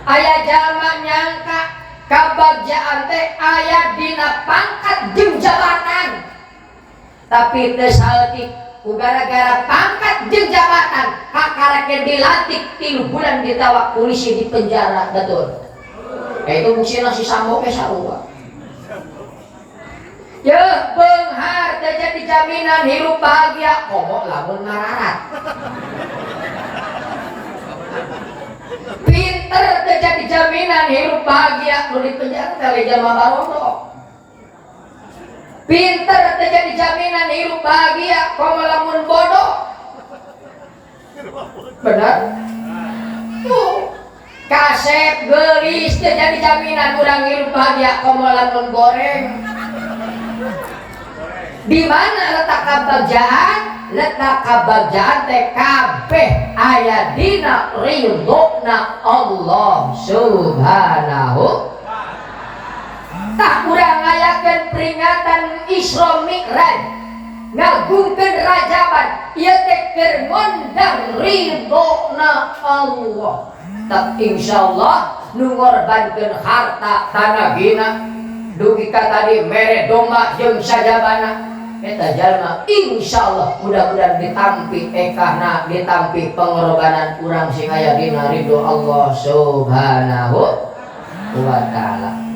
Aya jalma nyangka kabagjaan teh aya dina pangkat jeung jabatan. Tapi teu saeutik ku gara-gara pangkat jeung jabatan kakarek dilantik 3 bulan ditawak polisi di penjara, betul. Itu buksina si Sambo ke sarua. Ya, beunghar teh jadi jaminan hirup bahagia komo lamun mararat. Pinter teh jadi jaminan hirup bahagia nu di penjara teh jelema barondo. Pinter teh jadi jaminan hirup bahagia komo lamun bodoh. Benar? Tuh. Kasep geulis teh jadi jaminan urang hirup bahagia komo lamun goreng. Di mana letak kebagjaan? Letak kebagjaan teh kabeh aya dina ridhona Allah Subhanahu. Tah urang ngayakeun peringatan Isra Mi'raj, ngagungkeun Rajaban, ieu teh keur ngondang ridhona Allah. Tah insyaallah nu ngorbankeun harta tanagina dugi ka tadi mere domba jeung sajabana eta jalma insyaallah mudah-mudahan ditampi ekahna, ditampi pengorbanan urang sing aya dina ridho Allah Subhanahu wa taala.